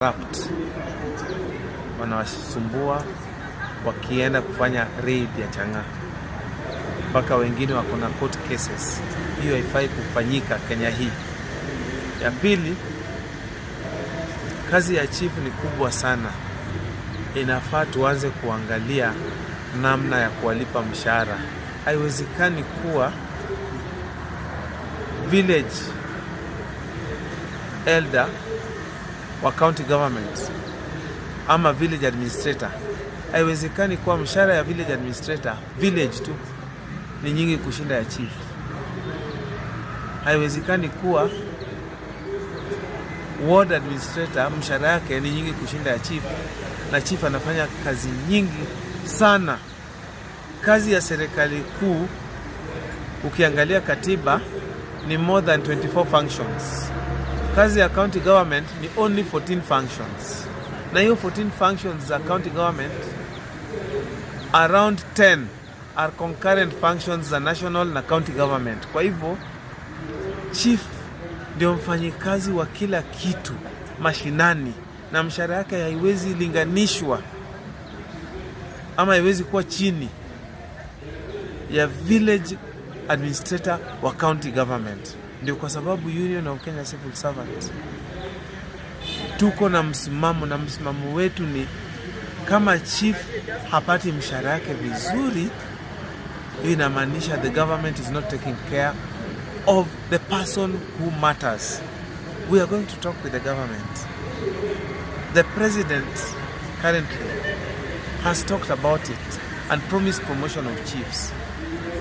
Corrupt, wanawasumbua wakienda kufanya raid ya chang'aa, mpaka wengine wako na court cases. Hiyo haifai kufanyika Kenya hii. Ya pili, kazi ya chief ni kubwa sana, inafaa tuanze kuangalia namna ya kuwalipa mshahara. Haiwezekani kuwa village elder wa county government ama village administrator, haiwezekani kuwa mshahara ya village administrator village tu ni nyingi kushinda ya chief. Haiwezekani kuwa ward administrator mshahara yake ni nyingi kushinda ya chief, na chief anafanya kazi nyingi sana. Kazi ya serikali kuu ukiangalia katiba ni more than 24 functions. Kazi ya county government ni only 14 functions, na hiyo 14 functions za county government, around 10 are concurrent functions za national na county government. Kwa hivyo chief ndio mfanyikazi wa kila kitu mashinani, na mshahara yake haiwezi linganishwa ama haiwezi kuwa chini ya village administrator wa county government. Ndio kwa sababu Union of Kenya Civil Servants tuko na msimamo, na msimamo wetu ni kama chief hapati mshahara yake vizuri, hiyo inamaanisha the government is not taking care of the person who matters. We are going to talk with the government. The president currently has talked about it and promised promotion of chiefs,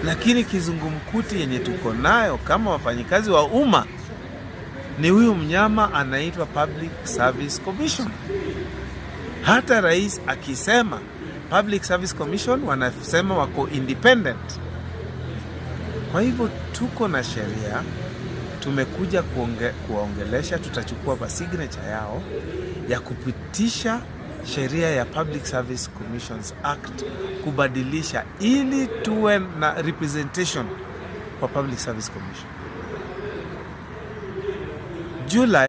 lakini kizungumkuti yenye tuko nayo kama wafanyikazi wa umma ni huyu mnyama anaitwa Public Service Commission. Hata rais akisema Public Service Commission, wanasema wako independent. Kwa hivyo tuko na sheria, tumekuja kuwaongelesha, tutachukua pa signature yao ya kupitisha sheria ya Public Service Commissions Act kubadilisha ili tuwe na representation kwa Public Service Commission. July